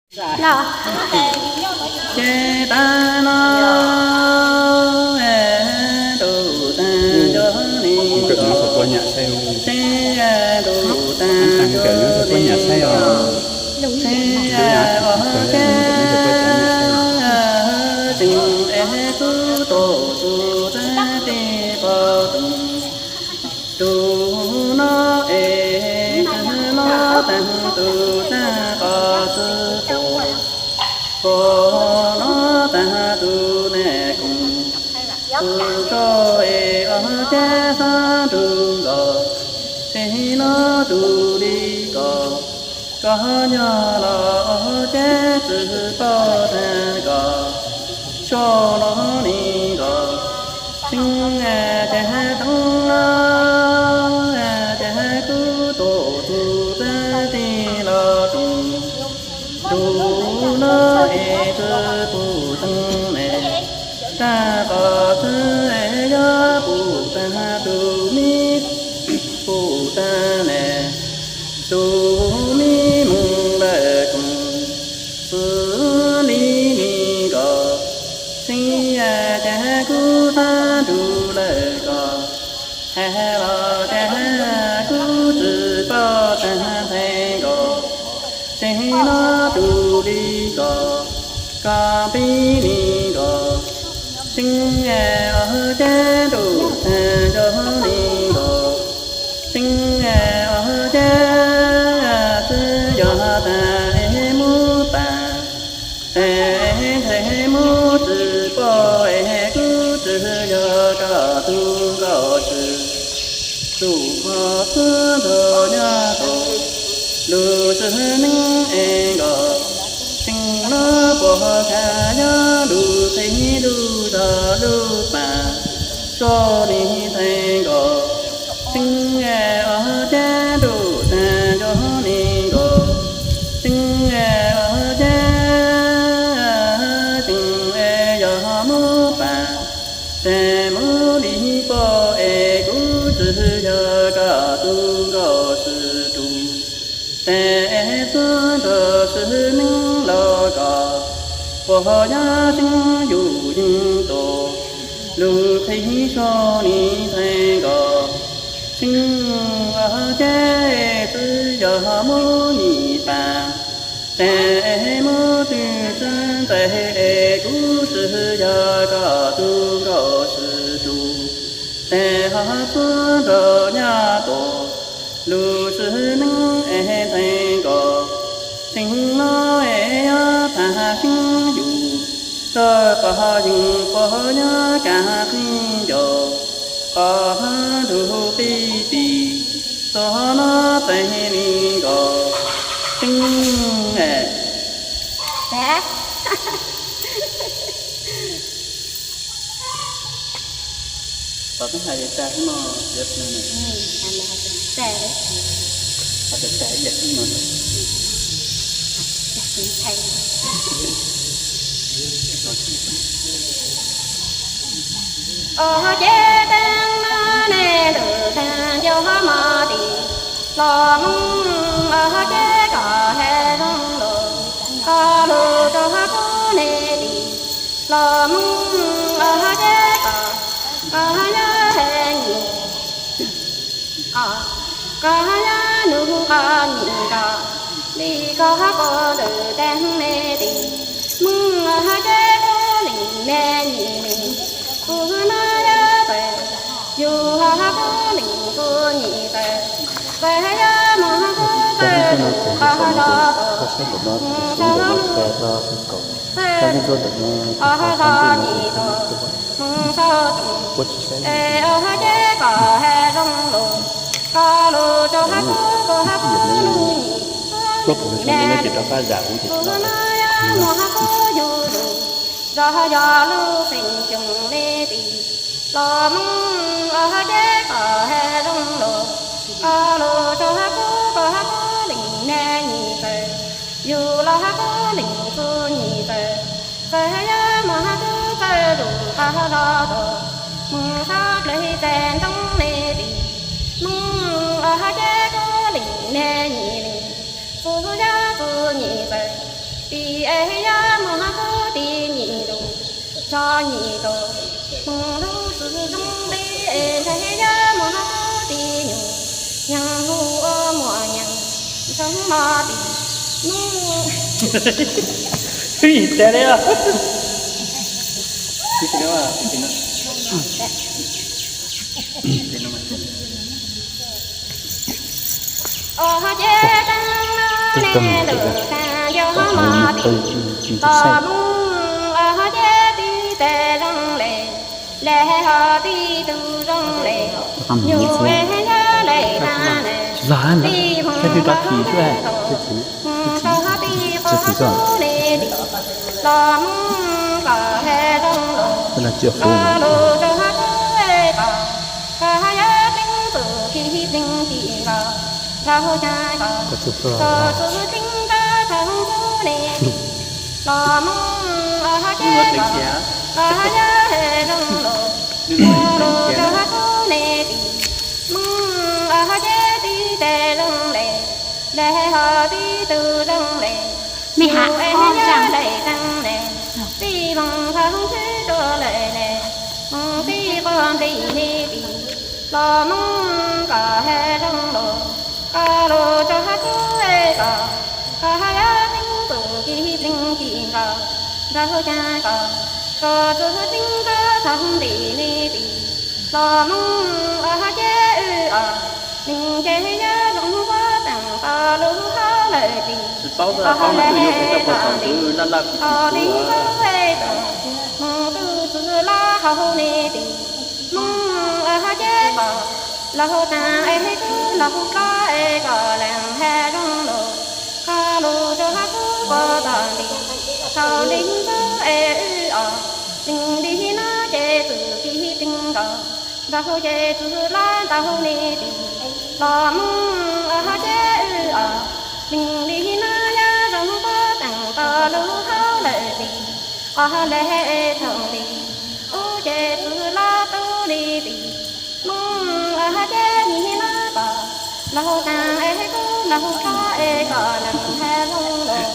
Ces tag no, tus tag nco ni, seb tus tag nco ni, seb os, tseem es kub tus tus tag ti pov tus, tus no es tag no tag tus tag qos xwb pov, pov no tag tus ne koom, tus tso es os ceb xab nrug nkaus, tsev no tus li ko, koj nyob los os ceb tsis pom tag ko, so no ni ko, tseeb es ces tag no, ces kub tus tus tag ti los tus, tus no es tsis pom tag ne, tag qos xwb es yog pom tag tus mi, pom tag ne, tus mi mus lawm koom, xws li ni ko, tseeb es ces kub xab nrug lawm ko, hais los ces kub tsis pom tag nthe ko, tsev no tus li ko, koj pib ni ko, tseeb es os ceb ntuj tag nco ni ko, tseeb es os ceb tsis yog tag es mus pas, ces ntshe mus tsis pom es kub tsis yog koj tus nkauj tswv, tus hov xub nrog nyob rau lub sij neeb es nkaus, tseeb no puas txhaj yog lub qhib lub zog lub pas, so ni theej nkaus, tseeb es os ceb ntuj tag nco ni nkaus, tseeb es os ceb, tseeb es yog mus pas, ces mus li pom es kub tsis yog koj tus nkauj tswv tus, ces xub nrog sij neeb los ko, puas yog tseeb yus yeej tuaj, lub qhib so ni theej nkaus, tseeb os ceb tsis yog mus nyim pas, ces mus twg tsis ntxais es kub tsis yog koj tus nkauj tswv tus, ces hov xub nrog nyob rau lub sij neeb es theej nkaus, tseeb no es yog thaj seeb yus, rau qhov yeej puas yog kab qhib ncaus, qhov nrug pib tis, txog no txais li nkaus, tseeb es Tau tub hais li cas xwb no, yuav tsis no ne? Hais li cas ib yam xwb no. Os ceb teeb no ne, ntuj tag nco hov mo tim, los Hmoob os ceb koj hais zoo lus, koj lus rau hov kuv ne tim, los Hmoob os ceb koj, koj nyob he nyim, koj nyob nug koj nyim ko, li koj hov kuv ntawm teeb ne tim, Hmoob os ceb kuv leej ne nyim leej, kuv no yog txawm, yus hov kuv leej kuv nyim txawm, txawm yog mus kuv txawm lus qhov zos tus, mus saum lub txawm os zos nyim tus, mus saum tus, es os ceb koj hais zoo lus, koj lus rau hov kuv, kuv hov kuv lub nyim, kuv nyim ne, kuv no yog mus hov kuv yug lus, zog yog lub xeem xyoo li tim, los Hmoob os ceb koj hais zoo lus, koj lus rau hov kuv, kuv hov kuv leej ne nyim txawm, yus los hov kuv leej kuv nyim txawm, txawm yog mus hov kuv txawm lus qhov zos tus, mus saum plawv txais ntoo li tim, Hmoob os ceb kuv leej ne nyim leej, kuv yog kuv nyim txawm, Tis es yog mus hauv kub tis nyim lus, tso nyim lus, mus lub xwm zoo li es ntshe yog mus hauv kub tis nyuj, nyeeg hu ua muam nyeeg, ntsoov mos tis, mus. Tes li. Os ces tseeb no ne lwm tag yog mos tis los mus, os ces tib tes zoo le, le ho tib tug zoo le, nyuj es yog le tag ne, tib hmoov los tib qos ne tis los mus kom he zoo los, kom lus rau hauv kub es kom, kom yog pleev txuj khib pleev ci nkaus, nraug cai kom, kom txuj pleev rau thaum kub ne tis los mus, os ces kom, kom yog he zoo los, kom lus rau hauv kub ne tis, mus, os ces tib tes zoo le, le ho tib tug zoo le, me ha nyuj es yog le tag ne, tib hmoov thaum ntxhw rau lawm ne, mus tib qos nplis ne tis los mus kom he zoo los, kom lus rau hauv kub es kom, kom yog pleev txuj khib pleev ci nkaus, nraug cai kom, kom txuj pleev rau thaum nplis ne tis los mus, os ces wb os, nws ces yog zoo npaum teem tau lub hauv lawm tis, os le kom tis, thaum li kub es kom, mus tu txwj laj hauv ne tis, mus, os ces kom, laug tag es kub laug hlob es kom lees he zoo los, kom lus rau hauv kub puag tom ntej, thaum li kub es wb os, li li no ces txuj khib pleev nkaus, nraug ces txwj laj ntau ne tis los mus, os ces wb os, li li no yog zoo npaum teem tau lub hauv lawm tis, os le thaum li kub ces txwj laj tu li tis, mus, os ces li no kom, laug tag es kub laug hlob es kom lees he zoo los,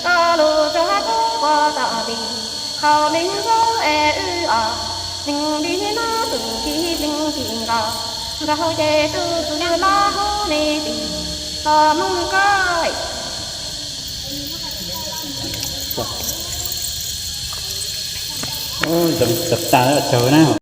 kom lus rau hauv kub puag tom ntej, thaum li kub es wb os, li li no txuj khib pleev ci nkaus, nraug ces tu txwj laj hauv ne tis los mus koj. Zoo tas tsaug na.